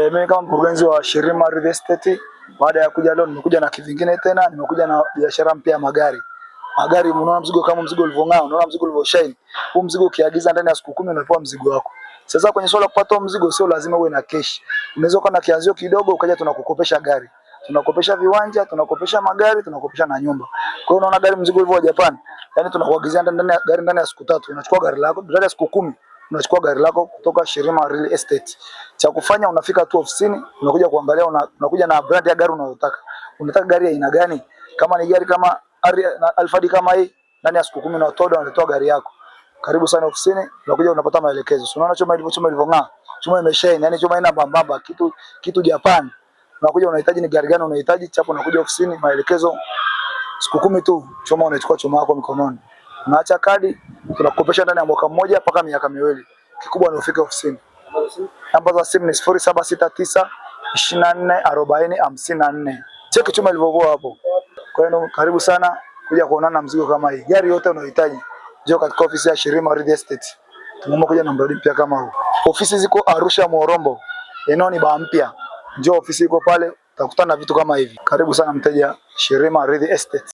Mimi kama mkurugenzi wa Shirima Real Estate, baada ya kuja leo nimekuja na kivingine tena, nimekuja na biashara mpya ya magari. Magari, unaona mzigo kama mzigo ulivyong'aa, unaona mzigo ulivyoshine. Huu mzigo ukiagiza ndani ya siku 10 unapewa mzigo wako. Sasa kwenye swala kupata mzigo sio lazima uwe na cash. Unaweza kuwa na kianzio kidogo ukaja tunakukopesha gari. Tunakopesha viwanja, tunakopesha magari, tunakopesha na nyumba. Kwa hiyo unaona gari mzigo ulivyo wa Japan. Yaani tunakuagizia ndani ya gari ndani ya siku 3, unachukua gari lako ndani ya siku 10 unachukua gari lako kutoka Shirima Real Estate. Cha kufanya unafika tu ofisini, unakuja kuangalia, unakuja na brand ya gari unayotaka. Unataka gari ya aina gani? Kama ni gari kama Alphard kama hii, ndani ya siku 10 unatoa unatoa gari yako. Karibu sana ofisini, unakuja unapata maelekezo. Unaona chuma ilivyo, chuma ilivyong'aa. Chuma imeshine, yani chuma ina bambamba, kitu Japan. Unakuja unahitaji ni gari gani unahitaji, chapo unakuja ofisini, maelekezo siku 10 tu, chuma unachukua chuma yako mikononi. Unaacha kadi, tunakukopesha ndani ya mwaka mmoja mpaka miaka 2. Kikubwa ni ufike ofisini. Namba za simu ni 0769 24 40 54. Cheki chuma ilivyokuwa hapo. Kwa hiyo karibu sana kuja kuonana na mzigo kama hii. Gari yote unayohitaji, njoo katika ofisi ya Shirima Real Estate. Tumeamua kuja na mradi mpya kama huu. Ofisi ziko Arusha Morombo. Eneo ni baa mpya. Njoo ofisi iko pale, utakutana na vitu kama hivi. Karibu sana mteja Shirima Real Estate.